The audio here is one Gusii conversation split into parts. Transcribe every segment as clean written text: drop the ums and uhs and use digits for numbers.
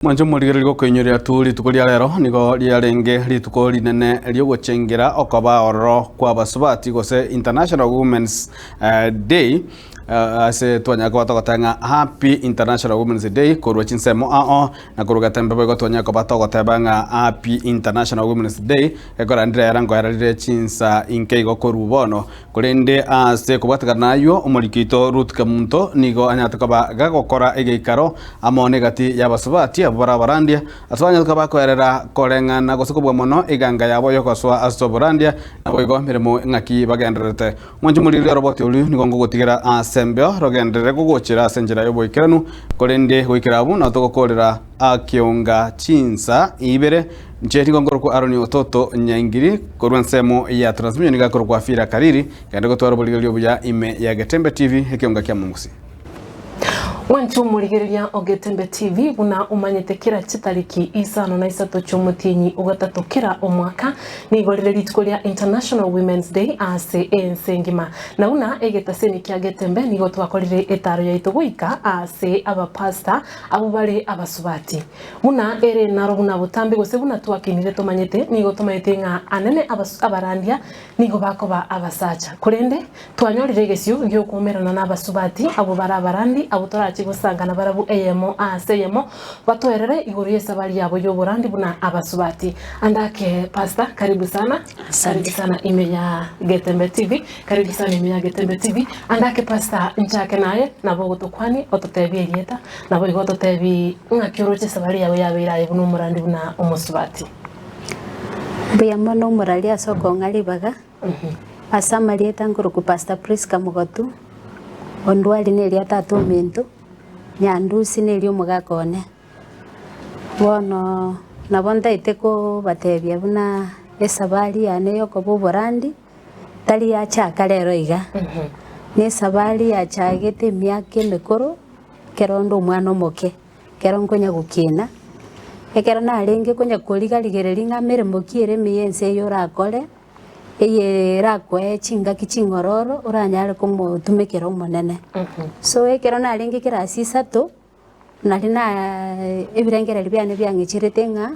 Mwanche omorigereria gokoinyoria tu rituko ria rero nigo riarenge rituko rinene riogochengera okoba ororo kw'abasubati gose International Women's eh, Day eh, ase twanyara koba togoteba ng'a Happy International Women's Day korwa chinsemo ao na korwa Getembe boigo twanyara koba togoteba ng'a Happy International Women's Day ekorandire era nkoera rire chinsa inke igo korwa bono Korende ase kobwatekana nayio, omoriki oito Ruth Kemunto nigo anyarete koba gagokora egeikaro amo negati y'abasubati abwo bare abarandia, ase banyarete koba bakoerera koreng'ana gose kobua mono eganga yabo y'ogosoa ase oborandia, naboigo emeremo ng'aki bagendererete. Mwanche omorigereria oroboti oria nigo ngogotigera ase embeo rogenderere gogochera ase enchera y'oboikeranu, korende goikera abwo nao togokoorera akeonga chinsa ibere. Inche nigo nkorokwa Aroni ototo Nyaingiri, korwa ensemo ya Transmission nigo akorokwa Afira Kariri, genda gotwara oborigereria obuya ime ya Getembe TV, ekeonga kia Mongusi. Mwanche omorigereria o Getembe TV buna omanyete kera chitariki isano na isato chi'omotienyi ogatato kera omwaka nigo rire rituko ria International Women's Day ase ense engima. Na buna egetaseni kia Getembe nigo twakorire etaro yaito goika ase abapastor abwo bare abasubati. Buna ere naro buna botambe gose buna twakinire tomanyete, nigo tomanyete ng'a anene abarandia nigo bakoba abasacha. Korende twanyorire egesio gi'okoumerana nabasubati abwo bare abarandi, abwo torache gosanga nabarabwo eyemo ase eyemo, batoerere igoro y'esabari yabo y'oborandi buna abasubati. Ande ake Pastor, karibu sana, karibu sana ime ya Getembe TV, karibu sana ime ya Getembe TV. Ande ake Pastor, nchake naye, nabo ogotokwania ototebie erieta. Naboigo ototebi ng'aki oroche esabari yao yabeire aye buna omorandi buna omosubati. Mbuya mono omorari ase okong'a ribaga, ase amarieta nkorokwa Pastor Prisca Mogotu, Ondwari neria tata ominto, Nyandusi neria omogaka one. Bono nabo ntaete kobatebia buna esabari yane yokoba oborandi, tari yachaka rero iga, nesabari yachagete emiaka emekoro, ekero onde omwana omoke, ekero nkonya gokina, ekero narenge konya korigarigereria ng'a meremo ki ere emiya ense eye orakore, eye erakoe chingaki ching'ororo oranyare komotumekera omonene. So ekero narenge kerasi isato. Nari na ebirengererio biane biang'echerete ng'a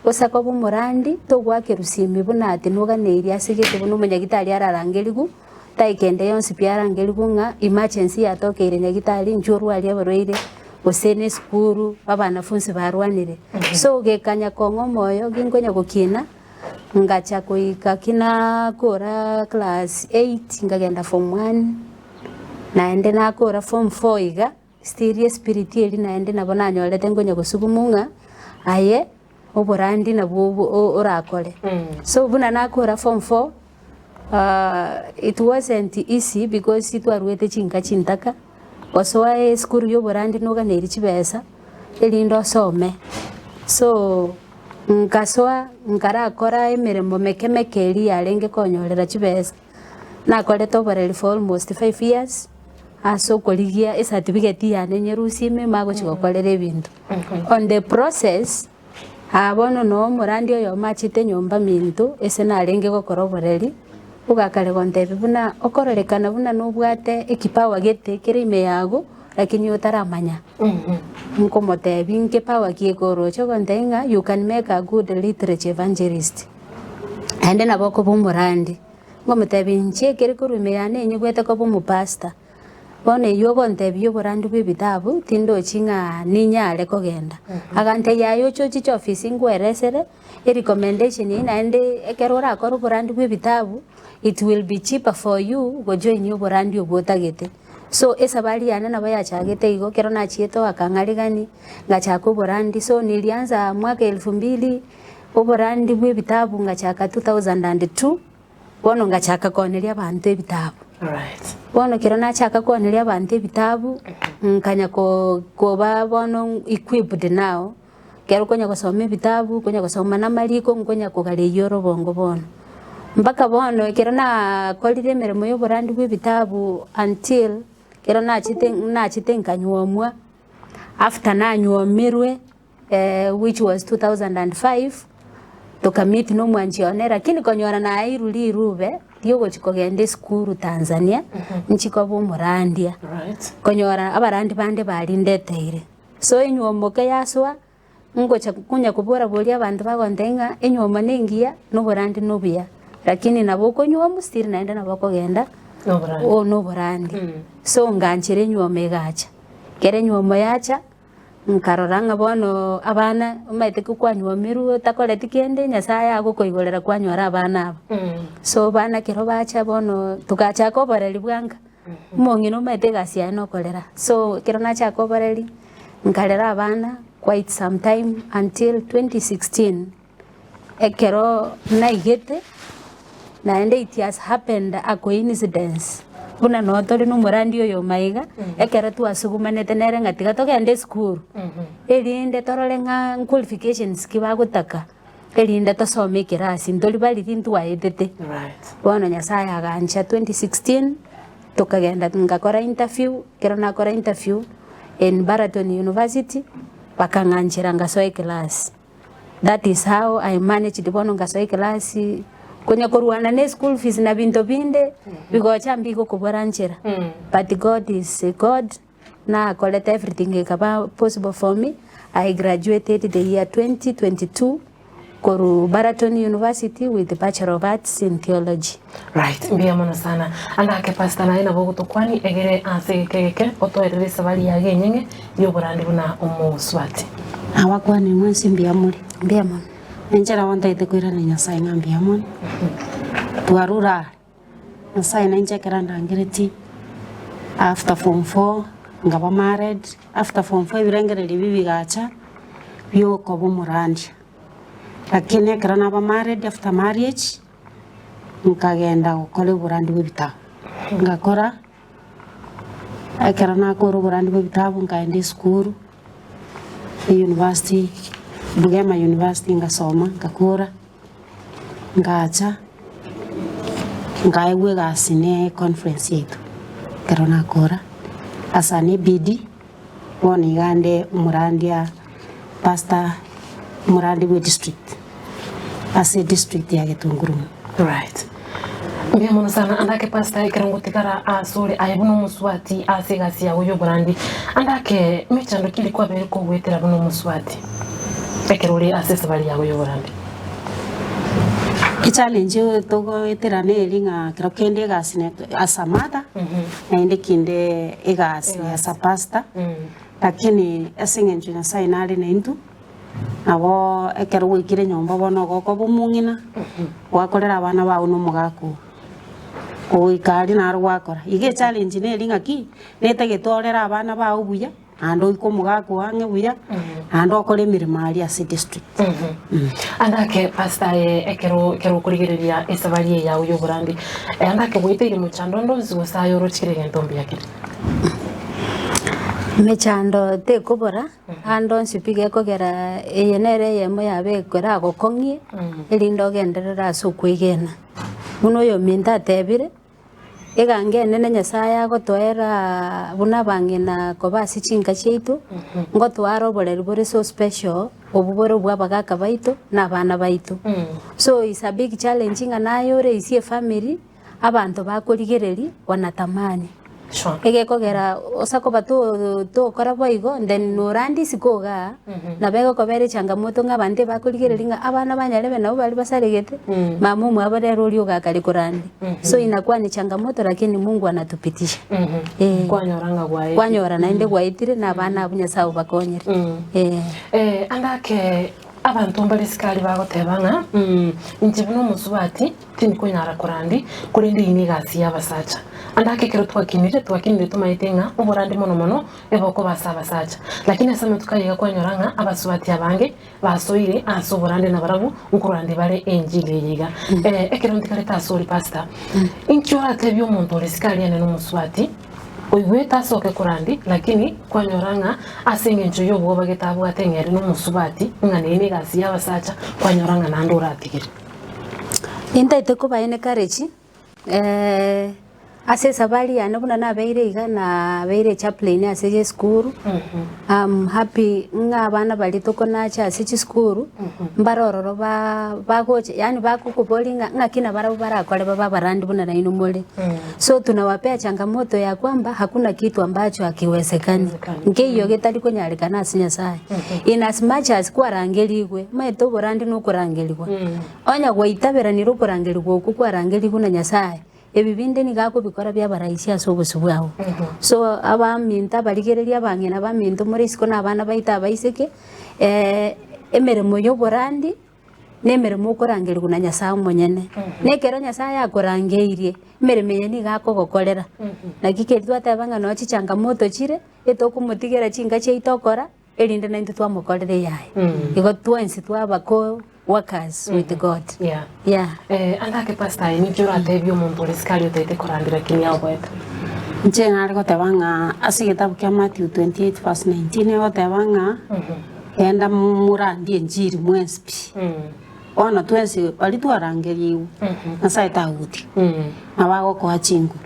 gose koba omorandi togoakerwa simi buna ati noganeirie ase gete buna omonyagitari ararangerigwe, tai kende yonsi pi arangerigwe ng'a emergency yatokeire nyagitari inchuo orwarie abarwaire gose na esukuru abanafunsi barwanire. So gekanya kong'a omoyo ginkonya gokina, ngacha goika ki nakora class eight nkagenda form one, naende nakora form four iga. Still espiriti eria naende nabo nanyorete nkonya gosugumu ng'a aye oborandi nabwo obo orakore. So buna nakora form four it wasn't easy because twaruete chinka chintaka, gosoa esukuru ya oborandi noganeirie chibesa erinde osome. So nkasoa nkarakora emeremo meke meke eria yarenge konyorera chibesa, nakorete oboreri for almost five years. Ase okorigia esatibigeti yane nyerusie ime magochi gokorera ebinto. On the process, aa bono noo omorandi oyomo achete nyomba minto ase narenge gokora oboreri, ogakare gontebia buna okororekana buna nobwate ekipawa gete kere ime yago lakini otaramanya. Nkomotebia nkipawa ki eke oroche ogontebia ng'a you can make a good literature evangelist. Naende nabo okoba omorandi. Nkomotebia, Inche ekere korwa ime yane enyigwete koba omopastor, bono eyio ogontebia oborandi bw'ebitabu, tindochi ng'a ninyare kogenda. Agantebia, Yaya oche ochiche ofisi nkweresere erecommendation eyio naende ekero orakore oborandi bw'ebitabu, it will be cheaper for you gojoinia oborandi obwo otagete. So esabari yane nabo yachagete igo, ekero nachiete akang'arigani, ngachaka oborandi, so nilianza mwaka elfu mbili. Oborandi bw'ebitabu ngachaka 2002, bono ngachaka kooneria abanto ebitabu. Bono ekero nachaka kooneria abanto ebitabu, nkanya ko koba bono equipped now, ekero okonya gosoma ebitabu, okonya gosoma na amariko, nkonya kogareyia orobongo bono. Mpaka bono ekero nakorire emeremo ya oborandi bwa ebitabu until ekero nachete nachete nkanyuomwa, after nanyuomirwe. which was 2005, tokameet na omwanchi one lakini konyora naeirwe rirube riogochia kogenda esukuru Tanzania, nchie koba omorandia. Konyora abarandi bande barindeteire. So enywomo eke yasoa, Ngocha konya kobora boria abanto bagontebia ng'a enyuomo nengiya na oborandi nobuya, lakini nabo okonyuomwa still naende nabo okogenda oo noborandi. So nganchera enyuomo egacha, ekero enyuomo yacha, nkarora ng'a bono abana omanyete ki kwanyuomirwe otakoreti kende nyasaye agokoigorera kwanyora abana aba. So abana ekero bacha bono togachaka oboreri bwa nka. Omong'ina omanyete egasi yaye nokorera, so ekero nachaka oboreri, nkarera abana quite some time until 2016, ekero naigete, naende it has happened a coincidence, buna noo tore na omorandi oyo omaiga, ekero twasugumanete nere ng'a tiga togende esukuru, erinde torore ng'a qualifications ki bagotaka. Erinde tosome ekerasi ntori bariri ntwaetete. Bono Nyasaye agancha 2016 tokagenda ngakora interview, ekero nakora interview in Baraton University bakang'anchera ngasoa eclass. That is how I managed bono ngasoa eclass konya korwana na eschool fees na binto binde bigocha mbigokobora nchera but God is God. Nakorete everything ekaba possible for me, I graduated the year 2022 korwa Baraton University with Bachelor of Arts in Theology. Right, mbuya mono sana. Andake pastor naye nabo ogotokwani egere ase egeka egeke otoerere esabari yaye enyeng'e y'oborandi buna omosubati. Nabakwanire mwensi mbuya more. Mbuya mono. Ninche nabo ntagete koiraneria Nyasaye ng'a mbuya mono, twarure are. Nyasaye nainche ekero andangeretie after form four nkaba married, after form four ebirengererio ebi bigacha biokoba omorandia. Lakini ekero naba married after marriage, nkagenda gokora oborandi bwa ebitabu, ngakora, ekero nakora oborandi bwa ebitabu nkaenda esukuru, eyunivasiti, Bugema University ngasoma nkakora. Ngacha, nkaegwa egasi ne econference yaito, ekero nakora, asa ne ebidii, bono iga nde omorandia pastor, omorandi bwe district, ase edistrict ya Gitunguruma. Right. Mbuya mono sana ande ake pastor ekero ngotigara asore aye buna omosubati ase egasi yago y'oborandi ande ake mechando ki rikwabeire kogoetera buna omosubati ekero ore ase esabari yago y'oborandi. Echallenge togoetera neri ng'a kero kende egasi ne as a mother naende kinde egasi as a pastor lakini ase eng'encho Nyasaye nare naintwe. Nabo ekero gwaikire nyomba bono ogokoba omong'ina, gwakorera abana bao na omogaka oo, goika aria naro gwakora. Iga echallenge neri ng'aki, netagete orere abana bao buya, naende oike omogaka oo ang'e buya, naende okore emeremo aria ase district. Ande ake pastor aye ekero ekero okorigereria esabari eye yago ya oborandi, ande ake gwaiteire mochando onde onsi gose aye oroche kera egento mbuya kere? Emechando tekobora. Ande onsi pi gekogera eye nere eyemo yabo ekeragokong'ie, erinde ogenderere ase okwegena. Buna oyominto atebire, egango enene Nyasaye agotoera buna abang'ina koba ase chinka chiaito, ngotware oboreri bore so special, obwo bore obwa abagaka baito na abana baito. So is a big challenge ng'a naye ore ase efamiri. Abanto bakorigereria wanatamani. Sure. Egekogera osa koba to- tokora boigo then norande isiko igaa, nabo egokobera echangamoto ng'a abanto ebakorigereria ng'a abana ba nyarebe nabo baria basaregete, mama omwabo rero oria ogakare korande. So inakuwa ni changamoto lakini Mungu anatupitisha. Eh. Kwanyora ng'a gwaetire. Kwanyora naende gwaetire na abana abwo Nyasaye obakonyire. Eh. Eh, ande ake abanto mbare isiko aria bagoteba ng'a inche buna omosubati Tindi-konyara korandi, korende eyio negasi y'abasacha. Ande ake ekero twakinire, twakinire tomaete ng'a oborandi mono mono ebokoba ase abasacha. Lakini ase amatuko aya iga kwanyora ng'a abasubati abange basoire ase oborandi nabarabwo nkorandi bare enchili eye iga. Eh, ekero ntigarete ase ore pastor, inki oratebie omonto ore isiko aria ane nomosubati, oigwete asoke korandi, lakini kwanyora ng'a ase eng'encho y'obwoba gete abwate ng'a ere nomosubati, ng'a neye negasi y'abasacha, kwanyora ng'a naende oratigire. Nintaete koba encourage, Ase esabari yane buna nabeire iga nabeire echaplain ase esukuru, am happy ng'a abana baria tokonacha ase chisukuru, mbare ororo ba bagocha yaani bagokoboria ng'a ng'aki nabarabwo barakore babe abarandi buna nainwe more. So tunawapea changamoto ya kwamba hakuna kitu ambacho hakiwezekani, nkeiyo getari konyarekana ase Nyasaye. In as much as kwarangerigwe, omanyete oborandi na okorangerigwa, onye gwaitaberanire okorangerigwa okwo kwarangerigwe na Nyasaye, Ebi binde nigo akobikora bi'abaraisia ase obosio bwabo. So abaminto abarigereria abang'ina baminto more isiko na abana baito abaiseke, emeremo y'oborandi na emeremo okorangerigwa na Nyasae omonyene. Na ekero Nyasae akorangeirie, emeremo eye nigo akogokorera. Naki keri twateba ng'a noo chichangamoto chire, etokomotigera chinka chiaito okora. Erinde naintwe twamokorera eyaye. Igo twensi twaba co workers with God. Yeah. Yeah. Eh, ande ake pastor aye ninki oratebie omonto ore sikari otaete korandera kini aoboete? Inche nare goteba ng'a ase egetabu kia Matthew 28 verse 19 egoteba ng'a genda morandie enchiri mwensi pi. Bono twensi baria twarangerigwe, Nyasaye tagotiga, nabo agokoa chinguru.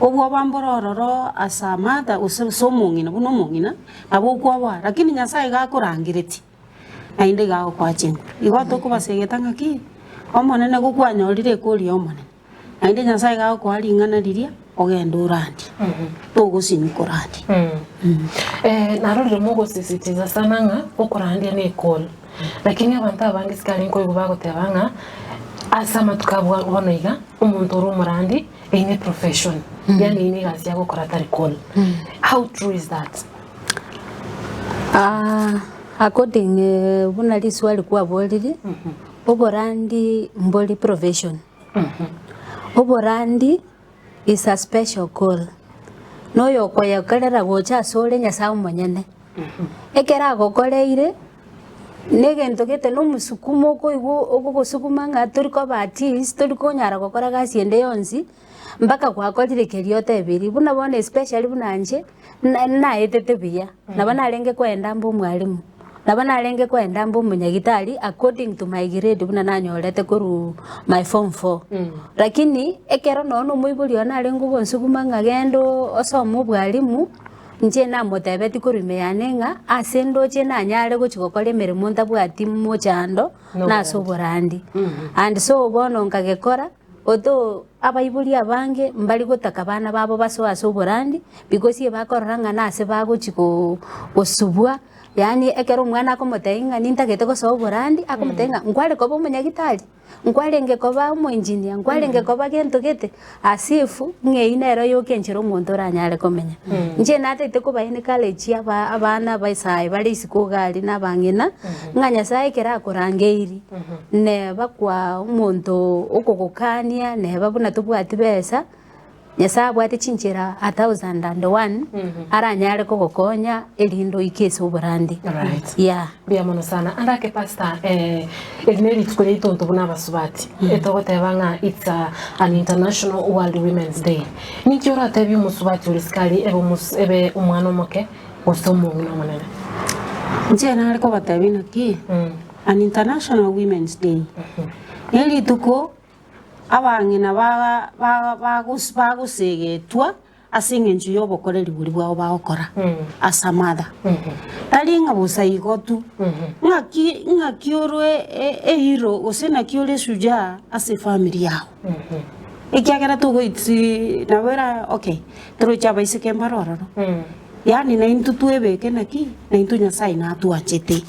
Obwoba mbore ororo ase amata gose ase omong'ina buna omong'ina, Nabo okwoboa, lakini Nyasae iga akorangeretie, naende iga agokoa chinguru. Igo tokobasegeta ng'aki? Omonene gokwanyorire ekori y'Omonene, naende Nyasae iga agokoa ring'ana riria, ogende orandie, togosinywa korandia. Eh, narorire mogosisitiza sana ng'a okorandia ne ecall. Lakini abanto abange sikari nkoigwa bagoteba ng'a ase amatuko abwo bono iga, omonto ore omorandi Eye ne profession, yaani eye ne egasi agokora tari call. How true is that? Ah, according eh, buna riswali kwaborire, oborandi mbori profession. Oborandi is a special call. Noyokoyekorera gocha asore Nyasaye omonyene. Ekero agokoreire, negento gete na omosukumo okoigwa ogogosuguma ng'a tori koba at ease, tori konyara gokora gasi ende yonsi, mpaka gwakorire keria otebirie. Buna bono especially buna inche, na naetete buya, nabo narenge koenda mbe omwalimu, nabo narenge koenda mbe omonyagitari according to my grade buna nanyorete korwa my form four. Lakini ekero nonye na omoibori one narenge gonsuguma ng'a genda osome obwalimu. Inche namotebetie korwa ime yane ng'a ase ndoche nanyare gochia gokora emeremo ntabwati mochando na ase oborandi. And so bono nkagekora, although abaibori abange mbari gotaka abana babo basoe ase oborandi, because ebakorora ng'a nase bagochia go gosubwa, yaani ekero omwana akomotebia ng'a nintagete gosoa oborandi, akomotebia ng'a nkware koba omonyagitari? Nkwarenge koba omoengineer, nkwarenge koba gento gete, as if ng'a eyio nero yoka enchera omonto oranyare komenya. Inche natagete koba encourage aba abana abasae bare isiko iga aria na abang'ina, ng'a Nyasaye ekero akorangeiri, neba kwa omonto okogokania, neba buna tobwati besa. Nyasae abwate chinchera a thousand and one aranyare kogokonya erinde oike ase oborandi. Right. Yeah. Mbuya mono sana. Ande ake pastor, eh, eri ne rituko riaito intwe buna abasubati. Etogoteba ng'a it's a, an international world women's day. Ninki oratebie omosubati ore sikari ebe omus ebe omwana omoke gose omong'ina omonene? Inche nare kobatebia naki, an international women's day, ne rituko Abang'ina bagosegetwa ase engencho y'obokoreri boria bwabo bagokora ase amatha. Tari ng'a bosa igo tu, ng'aki ng'aki ore ehero gose naki ore eshujaa ase efamiri yao. Ekiagera togoitsi nabo era okay, toroche abaiseke mbare ororo, yaani naintwe twebeke naki, naintwe Nyasaye natwanchete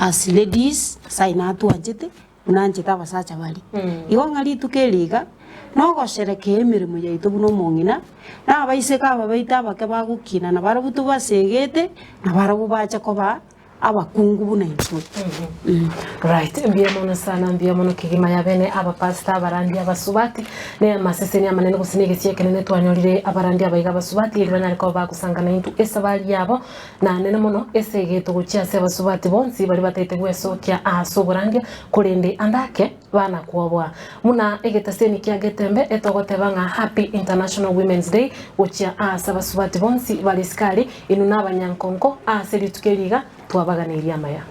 as ladies, Nyasaye natwanchete. Buna anchete abasacha baria. Igo ng'a rituko eri iga nogosherekea emeremo yaito buna omong'ina, na abaiseke aba baito abake bagokina nabarabwo tobasegete, nabarabwo bache koba abakungu buna intwe. Right, mbuya mono sana, mbuya mono kegima ya bene abapastor, abarandi, abasubati, ne amaseseni amanene gose ne egesia ekenene twanyorire abarandi abaiga abasubati eri banyare koba bagosangana intwe esabari yabo. Na nene mono esegeto gochia ase abasubati bonsi baria bataete gwesokia aase oborandia, korende ande ake banakwoboa. Buna egetaseni kia Getembe etogoteba ng'a Happy International Women's Day gochia aase abasubati bonsi bare isikari, inwe nabanyankonko aase rituko eri iga twabaganeirie amaya.